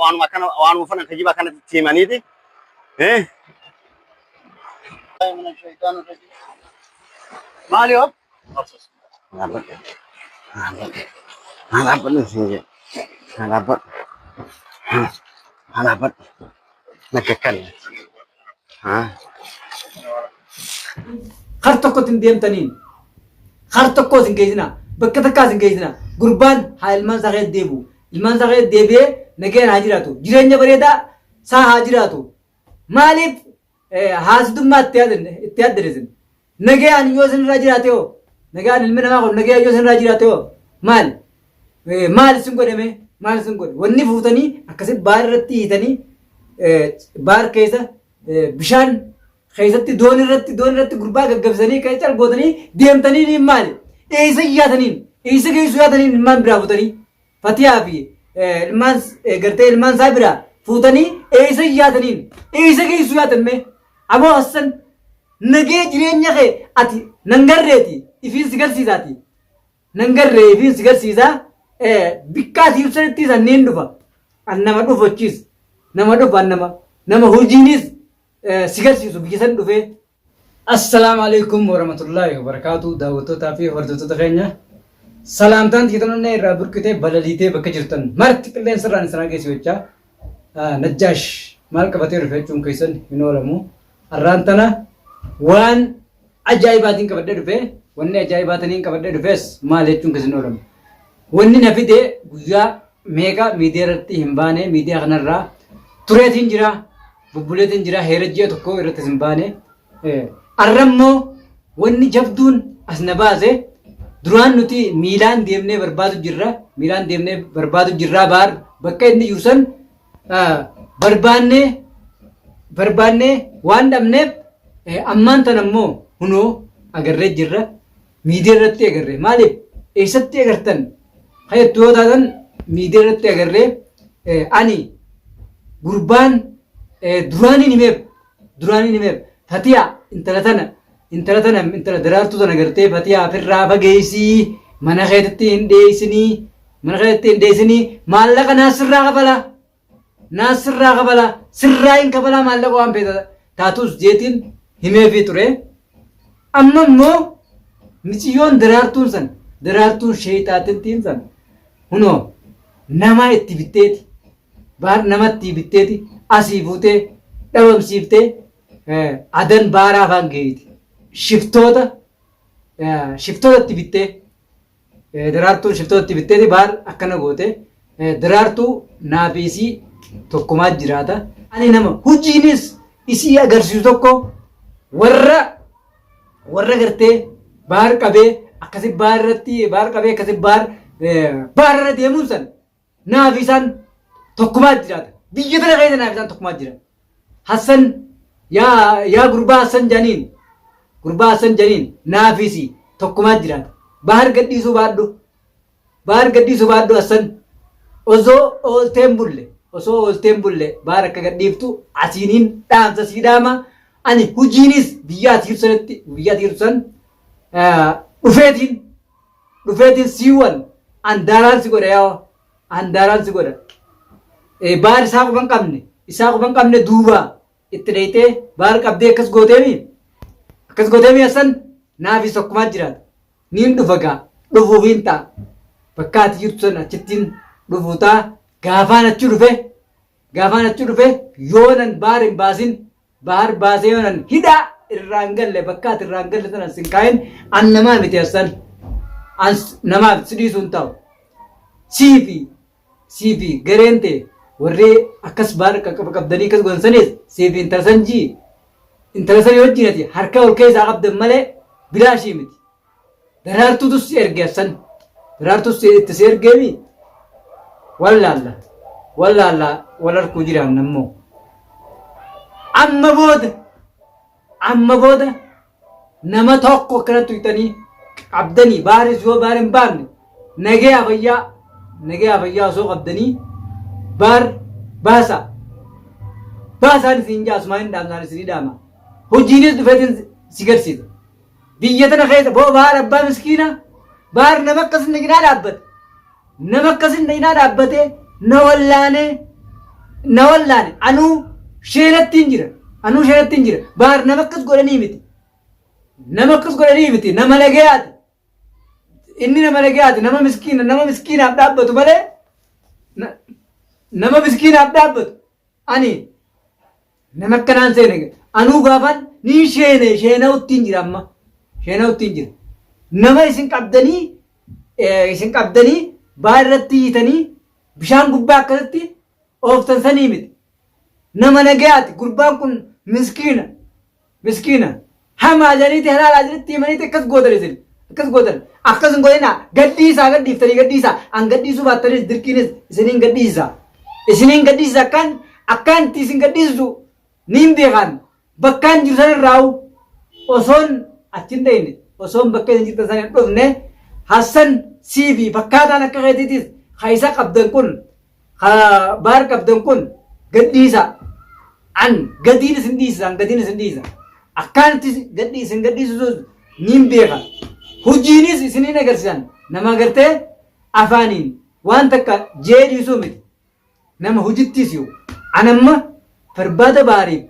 Waanuma akkana waanuma fana kijibaa kanatti itti himaniiti. Eh? Maali hoo? Dhaabbadhu. Dhaabbadhu. Haa dhaabbadhu siin jedhe. Haa dhaabbadhu. Haa dhaabbadhu. Nakka kana. Haa. Har tokkotti hin deemtaniin. Har tokkos hin geessinaa. Bakka takkaas hin geessinaa. Gurbaan haa ilmaan isaa keessa deebi'u. Ilmaan isaa keessa deebi'ee nagayaan haa jiraatu. Jireenya bareedaa isaa haa jiraatu. Maaliif haasidummaa itti yaadan itti yaaddan isin? Nagayaan yoo isin irraa jiraate hoo? Nagayaan ilmi namaa kun nagayaan yoo isin irraa jiraate hoo? Maali? Maal isin godhame? Maal isin godhe? Wanni fuutanii akkasi baar irratti hiitanii baar keessa bishaan keessatti doon irratti doon irratti gurbaa gaggabsanii kan cal gootanii deemtanii niin maali? Eessa yaataniin? Eessa geessu yaataniin ilmaan biraa fuutanii? Fatiyaa fi ilmaan gartee ilmaan isaa biraa fuutanii eessa yaataniin? Eessa geessu yaatan mee? Aboo Hassan nagee jireenya kee ati nan garreeti ifiin si garsiisaati. Nan garree ifiin si garsiisaa bikkaa si ibsanitti sanniin dhufa. An nama dhufu achiis nama dhufu an nama nama hojiinis si garsiisu biyya san dhufee. Assalaamu alaikum warahmatullaahi wabarakaatu daawwattootaa fi hordoftoota keenya salaamtaan tiitoonni irraa burqitee balaliitee bakka jirtan marti qilleensa irraan isin geessu jechaa Najjaash maal qabatee dhufe jechuun keessan hin oolamu. Arraan tana waan ajaa'ibaatiin qabadhee dhufe wanni ajaa'ibaatiin qabadhee dhufes maal jechuun keessan hin oolamu. Wanni na fide guyyaa meeqa miidiyaa irratti hin baane miidiyaa kanarraa tureetiin jira bubbuleetiin jira heera ji'a tokko irrattis hin baane. Arra immoo wanni jabduun as na baase duraan nuti miilaan deemnee barbaadu jirra miilaan deemnee barbaadu jirraa baar bakka inni jiru san barbaannee barbaannee waan dhabneef ammaan tana immoo hunoo agarree jirra miidiyaa irratti agarre maaliif eessatti agartan kayyattu yoo taatan miidiyaa irratti agarree ani gurbaan duraaniin himeef Duraaniin himeef Fatiyaa intala tana intala tana intala daraartuu tana gartee Fatiyaa firraa fageessii mana keetitti hin dhiyeessinii mana keetitti hin dhiyeessinii maallaqa naa sirraa kafala naa sirraa kafala sirraa hin kafalaa maallaqa waan feeta taatus jeetiin himeefii ture. Amma immoo miciyyoon daraartuun san daraartuun sheexaatintiin san hunoo nama itti bitteeti Baar namattii bitteeti asii fuutee dhabamsiiftee adan baaraa afaan geeyiti. Shiftoota shiftoota itti bittee daraartuun shiftoota itti bitteeti baar akkana goote daraartuu naafi isii tokkumaa jiraata. Ani nama hojiinis isii agarsiisu tokko warra warra gartee baar qabee akkasi baar irratti baar qabee akkasi baar baar irra deemuun san Naaf isaan tokkumaa jiraata. Biyya tana keessa naaf isaan tokkumaa jira. Hassan yaa yaa gurbaa Hassan janiin gurbaa Hassan janiin naafisi tokkumaa jiraata. Bahar gadhiisuu baadhu. Bahar gadhiisuu baadhu Hassan. Osoo oolteen bulle osoo oolteen bulle bahar akka gadhiiftu asiiniin dhaamsa sii dhaama. Ani hojiinis biyya ati jirtu sanitti biyya ati jirtu san dhufeetiin dhufeetiin siiwwan an daaraan si godha yaa an daaraan si godha. Baar isaa quban qabne isaa quban qabne duuba itti dhayxee baar qabdee akkas gooteemi akkas gooteemi assan naafis tokkumaa jiraata. Niin dhufa gaa dhufuufiin ta'a bakka ati jirtu san achittiin dhufuu ta'a gaafaan achi dhufe gaafaan achi dhufe yoonan baar hin baasin Bahar baasee yoonan hidhaa irraa hin galle bakka ati irraa hin galle sana sin kaayin an namaa miti assan an namaaf si dhiisuu hin ta'u siifi siifi gareen ta'e warri akkas baar qabdanii akkas godhan sanis siifi intala san jii intala sanii wajjin ati harka ol keessaa qabdan malee bilaashii miti. Daraartuutu si erge Hassan. Daraartuu si itti si ergeemi. Wallaalla. Wallaalla wal arkuu jiraanna immoo. Amma booda amma booda nama tokko akkanatti tuyxanii qabdanii baaris yoo baar hin baafne nagayaa fayyaa nagayaa fayyaa osoo qabdanii baar baasaa. Baasaan isin jaasumaa hin dhaamsaan isinii dhaama. Hojiinis dhufeetiin si garsiisa. Biyya tana keessa boo baar abbaa miskiina baar nama akkas hin dhaqinaa dhaabbate. Nama akkas hin dhaqinaa dhaabbate na wallaanee Na wallaale anuu sheenattiin jira. Anuu sheenattiin jira. Baar nama akkas godhanii miti. Nama akkas godhanii miti. Nama nagayaati. Inni nama nagayaati. Nama miskiina. Nama miskiinaaf dhaabbatu malee nama miskiinaaf dhaabbatu. Ani nama akkanaan seene. Anuu gaafan ni sheene sheena'uttiin jira amma. Sheena'uttiin jira. Nama isin qabdanii isin qabdanii baar irratti hiitanii bishaan gubbaa akkasitti ooftan sanii miti. Nama nagayaati. Gurbaan kun miskiina. Miskiina. Hamaa jedhaniiti halaalaa jedhanitti himaniiti akkas gootan isin. Akkas gootan. Akkas hin godhinaa. Gadhiisaa gadhiiftanii gadhiisaa. An gadhiisuu baattanis dirqiinis isiniin gadhiisa. Isiniin gadhiisa akkaan akkaan itti isin gadhiisu niin beekaan. Bakkaan jiru sanarraa'u osoon achi hin dhayne osoon bakka isin jirtan sana hin dhufne Hassan sii fi fakkaataan akka keetiitis ka isa qabdan kun ka baar qabdan kun gadhiisa. An gadiin isin dhiisa an gadiin isin dhiisa. Akkaan itti gadhi isin gadhiisus niin beeka. Hojiinis isiniin agarsiisan nama gartee afaaniin waan takka jee dhiisuu miti. Nama hojittiis yoo an amma barbaada baariif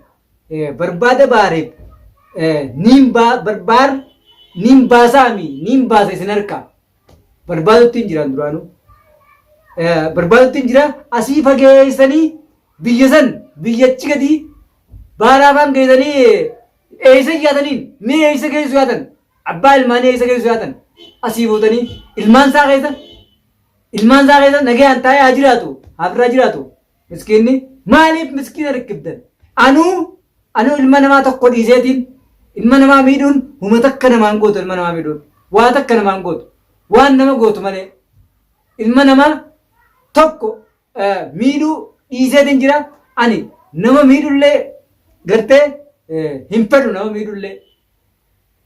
barbaada baariif niin barbaar niin baasaami niin baasa isin harkaa barbaadutti hin jiraan duraanuu barbaadutti hin jira asii fageessanii biyya san biyyachi gadi baaraa afaan geessanii eessa yaataniin mee eessa geessu yaatan abbaa ilmaanii eessa geessu yaatan asii fuutanii ilmaan isaa keessa Ilmaan isaa keessa nagayaan taa'ee haa jiraatu, haa firraa jiraatu. Miskiinni maaliif miskiina rikkiftan? Anuu anuu ilma namaa tokko dhiiseetiin ilma namaa miidhuun huma takka namaan gootu ilma namaa miidhuun waa takka namaan gootu waan nama gootu malee ilma namaa tokko miidhuu dhiiseetiin jira ani nama miidhullee gartee hin fedhu nama miidhullee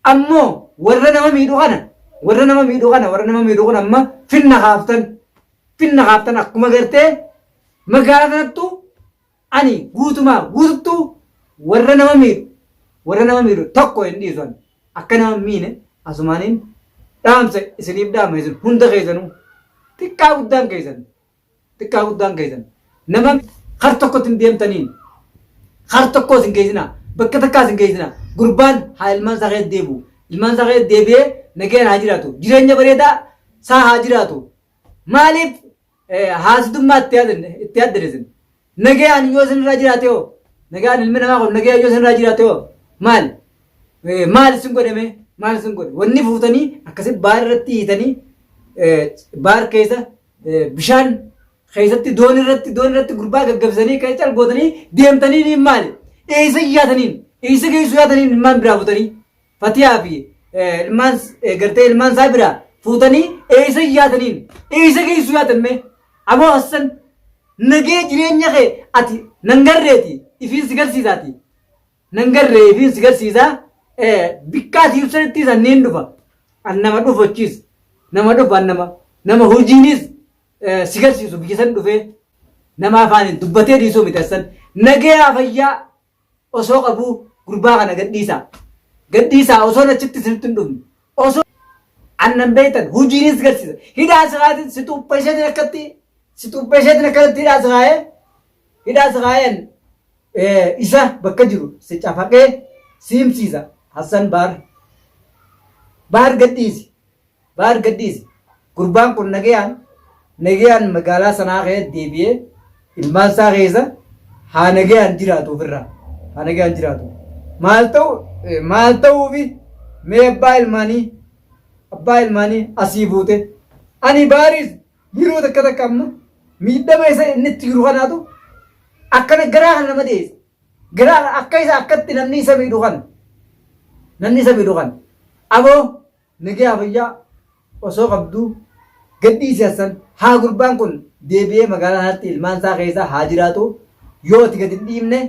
Ammoo warra nama miidhu kana warra nama miidhu kana warra nama miidhu kun amma finna kaaftan finna kaaftan akkuma gartee magaalaa sanattu ani guutumaa guututtu warra nama miidhu warra nama miidhu tokko hin dhiisu ani akka nama hin miine asumaaniin dhaamsa isiniif dhaama isin hunda keessanuu xiqqaa guddaan keessan Xiqqaa guddaan keessan. Nama kar tokkotti hin deemtaniin. Kar tokkos hin geessinaa. Bakka takkaas hin geessinaa. Gurbaan haa ilmaan isaa keessa deebi'u. Ilmaan isaa keessa deebi'ee nagayaan haa jiraatu. Jireenya bareedaa isaa haa jiraatu. Maaliif haasidummaa itti yaaddan isin? Nagayaan yoo isin irraa jiraate hoo? Nagayaan ilmi namaa kun nagayaan yoo isin irraa jiraate hoo? Maali? Maal isin godhame? Maal isin godhe? Wanni fuutanii akkasi baar irratti hiitanii baar keessa bishaan keessatti doon irratti doon irratti gurbaa gaggabsanii kan cal gootanii deemtanii niin maali? Eessa yaataniin? Eessa geessu yaataniin ilmaan biraa fuutanii? Fatiyaa fi ilmaan gartee ilmaan isaa biraa fuutanii eessa yaataniin? Eessa geessu yaatan mee? Aboo Hassan nagee jireenya kee ati nan garreeti ifiin si garsiisaati. Nan garree ifiin si garsiisa bikkaa ati ibsanitti sanneen dhufa. An nama dhufu achiis nama dhufu an nama nama hojiinis si garsiisu biyya san dhufee nama afaaniin dubbatee dhiisuu miti Hassan. Nagayaa fayyaa osoo qabuu gurbaa kana gadhiisaa. Gadhiisaa osoon achitti isinitti hin dhufne. Osoo annan beektan hojiinis garsiisa. Hidhaa si kaayatin si xuupha isheetiin akkatti si xuupha isheetiin akkatti hidhaa si kaayee hidhaa si kaayeen isa bakka jiru si cafaqee si himsiisa Hassan Baar. Baar gadhiisi. Baar gadhiisi. Gurbaan kun nagayaan nagayaan magaalaa sanaa keessa deebi'ee ilmaan isaa keessa haa nagayaan jiraatu ofirraa. Haa nagayaan jiraatu. Maal ta'u maal ta'uufi mee abbaa ilmaanii abbaa ilmaanii asii fuute. Ani baariis yeroo takka takka amma miidhama isa inni itti jiru kanaatu akkana garaa kana nama dhiyeessa. Garaa akka isa akkatti namni isa miidhu kana. Namni isa miidhu kana. Aboo Nagayaa fayyaa osoo qabduu gadhiisi Hassan haa gurbaan kun deebi'ee magaalaa sanatti ilmaan isaa keessa haa jiraatu yoo ati gad hin dhiifne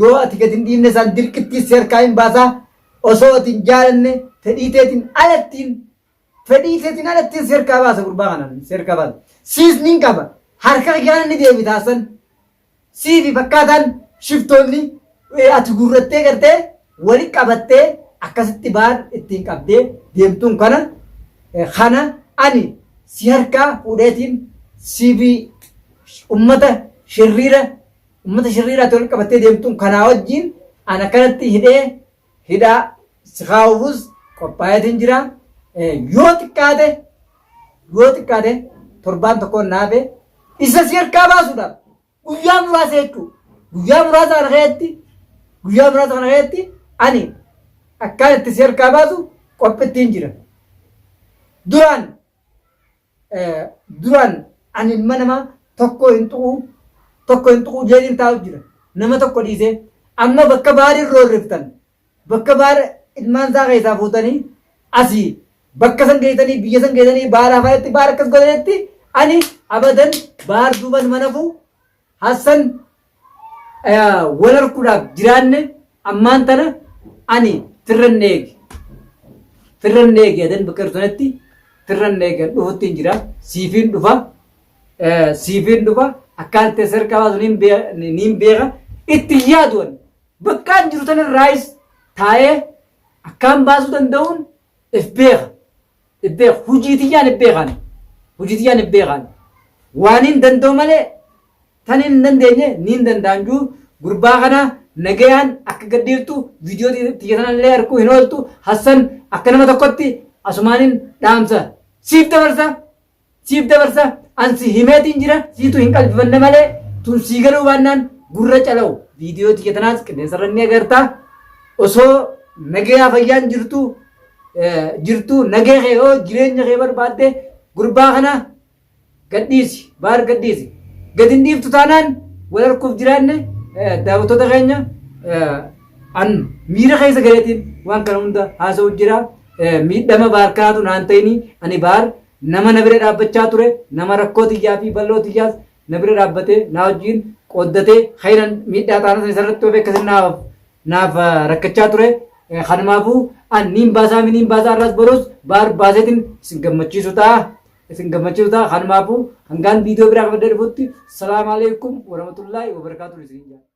yoo ati gad hin dhiifne isaan dirqittii si harkaa hin baasaa osoo ati hin jaalanne fedhii teetiin alattiin fedhii teetiin alattiin si harkaa baasa gurbaa kana si harkaa baasa siis nin qaba harka kiyyaan ni deebita Hassan Sii fi fakkaataan shiftoonni ati guurrattee gartee wali qabattee akkasitti baar ittiin qabdee deemtuun kana kana ani si harkaa fuudheetiin sii fi ummata Shirriira ummata shirriiraatti wal qabattee deemtuun kanaa wajjin an akkanatti hidhee hidhaa si kaa'uufus qophaa'eetiin jira. Yoo xiqqaate yoo xiqqaate torbaan tokkoon naafe isa si harkaa baasuudhaaf guyyaa muraasa jechuudha. Guyyaa muraasa kana keessatti guyyaa muraasa kana keessatti ani akkaan itti si harkaa baasu qophittiin jira. Duraan Duraan ani ilma namaa tokko hin tuquu tokko hin tuquu jeetiin taa'u jira. Nama tokko dhiisee amma bakka baariin roorriftan bakka baar ilmaan isaa keessaa fuutanii asii bakka san geessanii biyya san geessanii baar afaanitti baar akkas godhanitti ani abadan baar duuban mana fuu Hassan wal arkuudhaaf jiraanne ammaan tana ani firran eegi. Firran eegi adan bakka jirtu sanatti firran eegi dhufutti hin jira. Siifiin dhufa. Siifiin dhufa. Akkaan itti sarkaa baasu niin beeka. Itti yaadu ani. Bakkaan jiru tana irraayis taa'ee akkaan baasuu danda'uun if beeka. If beeka. Hujii tiyyaan if beekaan. Hujii tiyyaan if beekaan. Waaniin danda'u malee tan hin dandeenye niin danda'an juu gurbaa kana nagayaan akka gadhiiftu viidiyoo tiyya tanallee arguu hin ooltu. Hassan akka nama tokkotti asumaanin dhaamsa siif dabarsa. Siif dabarsa an si himeetiin jira siitu hin qalbifanne malee tun sii galuu baannaan gurra calawu viidiyoo tiyya tanaas qilleensarra ni agarta osoo nagayaa fayyaan jirtu jirtu nagaya kee yoo jireenya kee barbaadde gurbaa kana gadhiisi baar gadhiisi gad hin dhiiftu taanaan wal harkuuf jiraanne daawwattoota keenya an miira keessa galeetiin waan kana hunda haasa'u jira miidhama baar kanaatu naan ta'ini ani baar Nama na bira dhaabbachaa ture, nama rakkoo tiyyaa fi bal'oo tiyyaas na bira dhaabbatee na wajjin qooddatee khayran miidhaa taana san isarratti ofe akkasin naaf naaf rakkachaa ture. Kanumaafuu an niin baasaa mi niin baasaa irraas boruus baar baaseetiin isin gammachiisu ta'a. Isin gammachiisu ta'a. Kanumaafuu hangaan viidiyoo biraa qabadhee dhufutti salaamu alaikum warahmatullaahi wabarakaatuhu isiniin jedha.